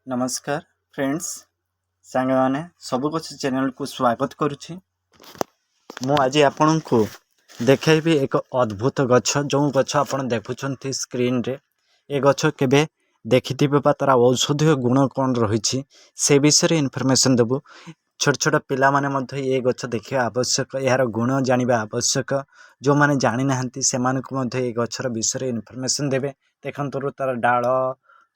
ନମସ୍କାର ଫ୍ରେଣ୍ଡସ୍, ସାଙ୍ଗମାନେ, ସବୁ ଗଛ ଚ୍ୟାନେଲକୁ ସ୍ୱାଗତ କରୁଛି। ମୁଁ ଆଜି ଆପଣଙ୍କୁ ଦେଖାଇବି ଏକ ଅଦ୍ଭୁତ ଗଛ। ଯେଉଁ ଗଛ ଆପଣ ଦେଖୁଛନ୍ତି ସ୍କ୍ରିନରେ, ଏ ଗଛ କେବେ ଦେଖିଥିବେ ବା ତା'ର ଔଷଧୀୟ ଗୁଣ କ'ଣ ରହିଛି, ସେ ବିଷୟରେ ଇନଫର୍ମେସନ୍ ଦେବୁ। ଛୋଟ ଛୋଟ ପିଲାମାନେ ମଧ୍ୟ ଏ ଗଛ ଦେଖିବା ଆବଶ୍ୟକ, ଏହାର ଗୁଣ ଜାଣିବା ଆବଶ୍ୟକ। ଯେଉଁମାନେ ଜାଣିନାହାନ୍ତି, ସେମାନଙ୍କୁ ମଧ୍ୟ ଏ ଗଛର ବିଷୟରେ ଇନଫର୍ମେସନ୍ ଦେବେ। ଦେଖନ୍ତୁ, ତା'ର ଡାଳ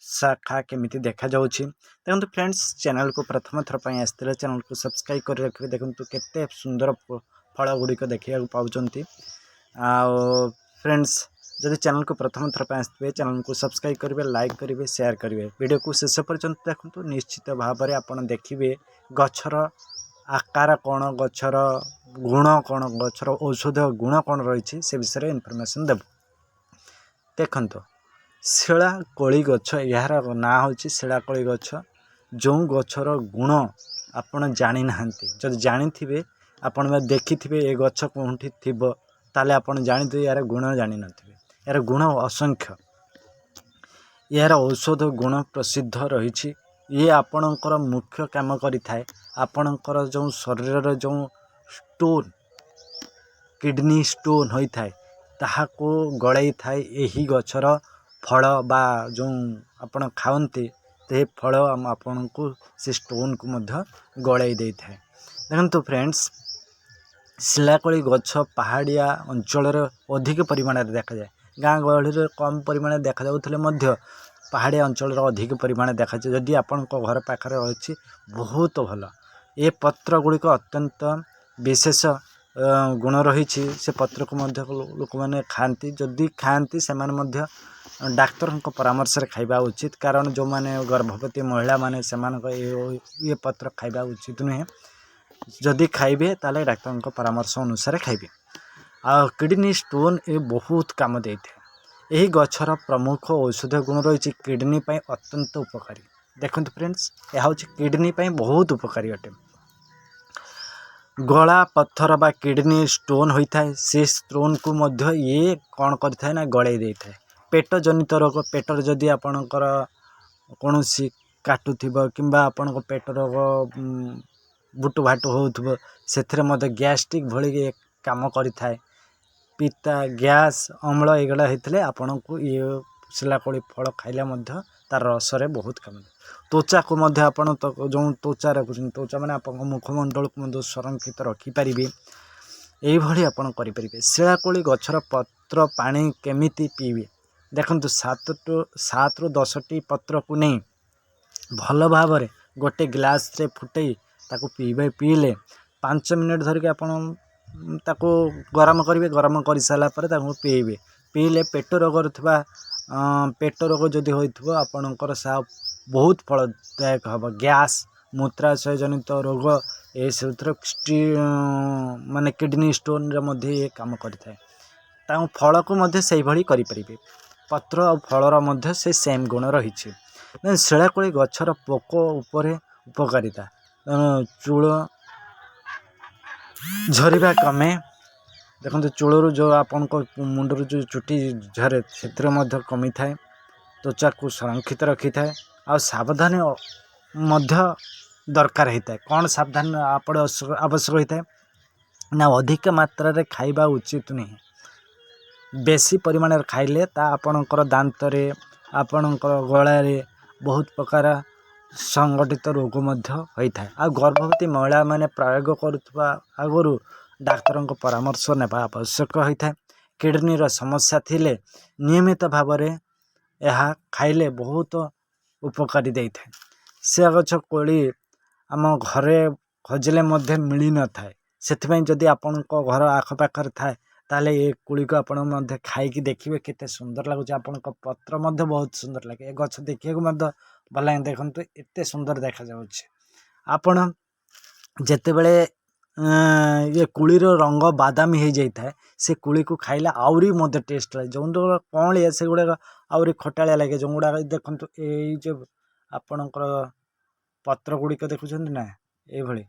ଶାଖା କେମିତି ଦେଖାଯାଉଛି। ଦେଖନ୍ତୁ ଫ୍ରେଣ୍ଡସ୍, ଚ୍ୟାନେଲକୁ ପ୍ରଥମ ଥର ପାଇଁ ଆସିଥିଲେ ଚ୍ୟାନେଲକୁ ସବସ୍କ୍ରାଇବ୍ କରି ରଖିବେ। ଦେଖନ୍ତୁ, କେତେ ସୁନ୍ଦର ଫଳ ଗୁଡ଼ିକ ଦେଖିବାକୁ ପାଉଛନ୍ତି। ଆଉ ଫ୍ରେଣ୍ଡସ୍, ଯଦି ଚ୍ୟାନେଲକୁ ପ୍ରଥମ ଥର ପାଇଁ ଆସିଥିବେ, ଚ୍ୟାନେଲକୁ ସବସ୍କ୍ରାଇବ୍ କରିବେ, ଲାଇକ୍ କରିବେ, ସେୟାର କରିବେ। ଭିଡ଼ିଓକୁ ଶେଷ ପର୍ଯ୍ୟନ୍ତ ଦେଖନ୍ତୁ। ନିଶ୍ଚିତ ଭାବରେ ଆପଣ ଦେଖିବେ ଗଛର ଆକାର କ'ଣ, ଗଛର ଗୁଣ କ'ଣ, ଗଛର ଔଷଧ ଗୁଣ କ'ଣ ରହିଛି, ସେ ବିଷୟରେ ଇନଫର୍ମେସନ୍ ଦେବୁ। ଦେଖନ୍ତୁ, ଶିଳା କୋଳି ଗଛ। ଏହାର ନାଁ ହେଉଛି ଶିଳାକୋଳି ଗଛ। ଯେଉଁ ଗଛର ଗୁଣ ଆପଣ ଜାଣିନାହାନ୍ତି, ଯଦି ଜାଣିଥିବେ ଆପଣ ବା ଦେଖିଥିବେ ଏ ଗଛ କେଉଁଠି ଥିବ, ତାହେଲେ ଆପଣ ଜାଣିଥିବେ। ଏହାର ଗୁଣ ଜାଣିନଥିବେ। ଏହାର ଗୁଣ ଅସଂଖ୍ୟ। ଏହାର ଔଷଧ ଗୁଣ ପ୍ରସିଦ୍ଧ ରହିଛି। ଇଏ ଆପଣଙ୍କର ମୁଖ୍ୟ କାମ କରିଥାଏ, ଆପଣଙ୍କର ଯେଉଁ ଶରୀରରେ ଯେଉଁ ଷ୍ଟୋନ୍, କିଡ଼ନୀ ଷ୍ଟୋନ୍ ହୋଇଥାଏ, ତାହାକୁ ଗଳେଇଥାଏ। ଏହି ଗଛର ଫଳ ବା ଯେଉଁ ଆପଣ ଖାଆନ୍ତି, ସେ ଫଳ ଆପଣଙ୍କୁ ସେ ଷ୍ଟୋନ୍କୁ ମଧ୍ୟ ଗଳେଇ ଦେଇଥାଏ। ଦେଖନ୍ତୁ ଫ୍ରେଣ୍ଡସ୍, ଶିଳାକୋଳି ଗଛ ପାହାଡ଼ିଆ ଅଞ୍ଚଳରେ ଅଧିକ ପରିମାଣରେ ଦେଖାଯାଏ। ଗାଁ ଗହଳିରେ କମ୍ ପରିମାଣରେ ଦେଖାଯାଉଥିଲେ ମଧ୍ୟ ପାହାଡ଼ିଆ ଅଞ୍ଚଳରେ ଅଧିକ ପରିମାଣରେ ଦେଖାଯାଏ। ଯଦି ଆପଣଙ୍କ ଘର ପାଖରେ ଅଛି, ବହୁତ ଭଲ। ଏ ପତ୍ର ଗୁଡ଼ିକ ଅତ୍ୟନ୍ତ ବିଶେଷ ଗୁଣ ରହିଛି। ସେ ପତ୍ରକୁ ମଧ୍ୟ ଲୋକମାନେ ଖାଆନ୍ତି। ଯଦି ଖାଆନ୍ତି, ସେମାନେ ମଧ୍ୟ ଡାକ୍ତରଙ୍କ ପରାମର୍ଶରେ ଖାଇବା ଉଚିତ, କାରଣ ଯେଉଁମାନେ ଗର୍ଭବତୀ ମହିଳାମାନେ, ସେମାନଙ୍କ ଇଏ ପତ୍ର ଖାଇବା ଉଚିତ ନୁହେଁ। ଯଦି ଖାଇବେ, ତାହେଲେ ଡାକ୍ତରଙ୍କ ପରାମର୍ଶ ଅନୁସାରେ ଖାଇବେ। ଆଉ କିଡ଼ନୀ ଷ୍ଟୋନ୍ ଏ ବହୁତ କାମ ଦେଇଥାଏ। ଏହି ଗଛର ପ୍ରମୁଖ ଔଷଧ ଗୁଣ ରହିଛି, କିଡ଼ନୀ ପାଇଁ ଅତ୍ୟନ୍ତ ଉପକାରୀ। ଦେଖନ୍ତୁ ଫ୍ରେଣ୍ଡସ୍, ଏହା ହେଉଛି କିଡ଼ନୀ ପାଇଁ ବହୁତ ଉପକାରୀ ଅଟେ। ଗଳା ପଥର ବା କିଡ଼ନୀ ଷ୍ଟୋନ୍ ହୋଇଥାଏ, ସେ ଷ୍ଟୋନ୍କୁ ମଧ୍ୟ ଇଏ କ'ଣ କରିଥାଏ ନା ଗଳେଇ ଦେଇଥାଏ। ପେଟ ଜନିତ ରୋଗ, ପେଟରେ ଯଦି ଆପଣଙ୍କର କୌଣସି କାଟୁଥିବ କିମ୍ବା ଆପଣଙ୍କ ପେଟ ରୋଗ ବୁଟୁ ଭାଟୁ ହେଉଥିବ, ସେଥିରେ ମଧ୍ୟ ଗ୍ୟାଷ୍ଟ୍ରିକ୍ ଭଳି କାମ କରିଥାଏ। ପିତା, ଗ୍ୟାସ୍, ଅମ୍ଳ ଏଗୁଡ଼ା ହେଇଥିଲେ ଆପଣଙ୍କୁ ଇଏ ଶିଲାକୋଳି ଫଳ ଖାଇଲେ ମଧ୍ୟ ତାର ରସରେ ବହୁତ କାମ ଦିଏ। ତ୍ୱଚାକୁ ମଧ୍ୟ ଆପଣ ଯେଉଁ ତ୍ୱଚା ରଖୁଛନ୍ତି, ତ୍ୱଚା ମାନେ ଆପଣଙ୍କ ମୁଖମଣ୍ଡଳକୁ ମଧ୍ୟ ସଂରକ୍ଷିତ ରଖିପାରିବେ। ଏଇଭଳି ଆପଣ କରିପାରିବେ। ଶିଳାକୋଳି ଗଛର ପତ୍ର ପାଣି କେମିତି ପିଇବେ? ଦେଖନ୍ତୁ, 7ରୁ 10ଟି ପତ୍ରକୁ ନେଇ ଭଲ ଭାବରେ ଗୋଟେ ଗ୍ଲାସ୍ରେ ଫୁଟେଇ ତାକୁ ପିଇବେ। ପିଇଲେ 5 ମିନିଟ୍ ଧରିକି ଆପଣ ତାକୁ ଗରମ କରିବେ। ଗରମ କରିସାରିଲା ପରେ ତାକୁ ପିଇବେ। ପିଇଲେ ପେଟ ରୋଗରେ ଥିବା, ପେଟ ରୋଗ ଯଦି ହୋଇଥିବ ଆପଣଙ୍କର, ସେ ବହୁତ ଫଳଦାୟକ ହେବ। ଗ୍ୟାସ୍, ମୂତ୍ରାଶୟ ଜନିତ ରୋଗ, ଏସବୁଥିରେ, ମାନେ କିଡ଼ନୀ ଷ୍ଟୋନ୍ରେ ମଧ୍ୟ ଇଏ କାମ କରିଥାଏ। ତାଙ୍କ ଫଳକୁ ମଧ୍ୟ ସେଇଭଳି କରିପାରିବେ। ପତ୍ର ଆଉ ଫଳର ମଧ୍ୟ ସେ ସେମ୍ ଗୁଣ ରହିଛି। ଶିଳାକୋଳି ଗଛର ପୋକ ଉପରେ ଉପକାରିତା, ଚୂଳ ଝରିବା କମେ। ଦେଖନ୍ତୁ, ଚୂଳରୁ ଯେଉଁ ଆପଣଙ୍କ ମୁଣ୍ଡରୁ ଯେଉଁ ଚୁଟି ଝରେ, ସେଥିରେ ମଧ୍ୟ କମିଥାଏ। ତ୍ୱଚାକୁ ସଂରକ୍ଷିତ ରଖିଥାଏ। ଆଉ ସାବଧାନ ମଧ୍ୟ ଦରକାର ହେଇଥାଏ। କ'ଣ ସାବଧାନ ଆପଣ ଆବଶ୍ୟକ ହୋଇଥାଏ ନା, ଅଧିକ ମାତ୍ରାରେ ଖାଇବା ଉଚିତ ନୁହେଁ। ବେଶୀ ପରିମାଣରେ ଖାଇଲେ ତା ଆପଣଙ୍କର ଦାନ୍ତରେ, ଆପଣଙ୍କର ଗଳାରେ ବହୁତ ପ୍ରକାର ସଂଗଠିତ ରୋଗ ମଧ୍ୟ ହୋଇଥାଏ। ଆଉ ଗର୍ଭବତୀ ମହିଳାମାନେ ପ୍ରୟୋଗ କରୁଥିବା ଆଗରୁ ଡାକ୍ତରଙ୍କ ପରାମର୍ଶ ନେବା ଆବଶ୍ୟକ ହୋଇଥାଏ। କିଡ଼ନୀର ସମସ୍ୟା ଥିଲେ ନିୟମିତ ଭାବରେ ଏହା ଖାଇଲେ ବହୁତ ଉପକାରୀ ଦେଇଥାଏ। ସେ ଗଛ କୋଳି ଆମ ଘରେ ଖୋଜିଲେ ମଧ୍ୟ ମିଳିନଥାଏ। ସେଥିପାଇଁ ଯଦି ଆପଣଙ୍କ ଘର ଆଖପାଖରେ ଥାଏ, ତାହେଲେ ଏ କୋଳିକୁ ଆପଣ ମଧ୍ୟ ଖାଇକି ଦେଖିବେ କେତେ ସୁନ୍ଦର ଲାଗୁଛି। ଆପଣଙ୍କ ପତ୍ର ମଧ୍ୟ ବହୁତ ସୁନ୍ଦର ଲାଗେ। ଏ ଗଛ ଦେଖିବାକୁ ମଧ୍ୟ ଭଲ ଲାଗେ। ଦେଖନ୍ତୁ, ଏତେ ସୁନ୍ଦର ଦେଖାଯାଉଛି। ଆପଣ ଯେତେବେଳେ ଇଏ କୋଳିର ରଙ୍ଗ ବାଦାମୀ ହେଇଯାଇଥାଏ, ସେ କୋଳିକୁ ଖାଇଲେ ଆହୁରି ମଧ୍ୟ ଟେଷ୍ଟ ଲାଗେ। ଯେଉଁଗୁଡ଼ାକ କଅଁଳିଆ, ସେଗୁଡ଼ାକ ଆହୁରି ଖଟାଳିଆ ଲାଗେ। ଯେଉଁଗୁଡ଼ାକ ଦେଖନ୍ତୁ, ଏଇ ଯେଉଁ ଆପଣଙ୍କର ପତ୍ର ଗୁଡ଼ିକ ଦେଖୁଛନ୍ତି ନା, ଏଇଭଳି।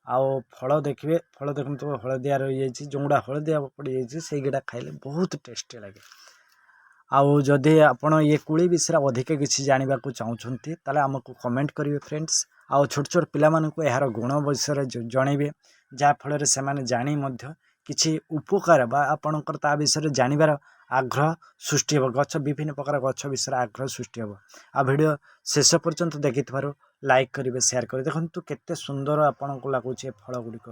ଆଉ ଫଳ ଦେଖିବେ, ଫଳ ଦେଖନ୍ତୁ, ହଳଦିଆ ରହିଯାଇଛି। ଯେଉଁଗୁଡ଼ା ହଳଦିଆ ପଡ଼ିଯାଇଛି, ସେଇଗୁଡ଼ା ଖାଇଲେ ବହୁତ ଟେଷ୍ଟି ଲାଗେ। ଆଉ ଯଦି ଆପଣ ଇଏ କୋଳି ବିଷୟରେ ଅଧିକ କିଛି ଜାଣିବାକୁ ଚାହୁଁଛନ୍ତି, ତାହେଲେ ଆମକୁ କମେଣ୍ଟ କରିବେ ଫ୍ରେଣ୍ଡସ୍। ଆଉ ଛୋଟ ଛୋଟ ପିଲାମାନଙ୍କୁ ଏହାର ଗୁଣ ବିଷୟରେ ଜଣେଇବେ, ଯାହାଫଳରେ ସେମାନେ ଜାଣି ମଧ୍ୟ କିଛି ଉପକାର ବା ଆପଣଙ୍କର ତା ବିଷୟରେ ଜାଣିବାର ଆଗ୍ରହ ସୃଷ୍ଟି ହେବ। ଗଛ, ବିଭିନ୍ନ ପ୍ରକାର ଗଛ ବିଷୟରେ ଆଗ୍ରହ ସୃଷ୍ଟି ହେବ। ଆଉ ଭିଡ଼ିଓ ଶେଷ ପର୍ଯ୍ୟନ୍ତ ଦେଖିଥିବାରୁ ଲାଇକ୍ କରିବେ, ସେୟାର କରିବେ। ଦେଖନ୍ତୁ, କେତେ ସୁନ୍ଦର ଆପଣଙ୍କୁ ଲାଗୁଛି ଏ ଫଳ ଗୁଡ଼ିକ।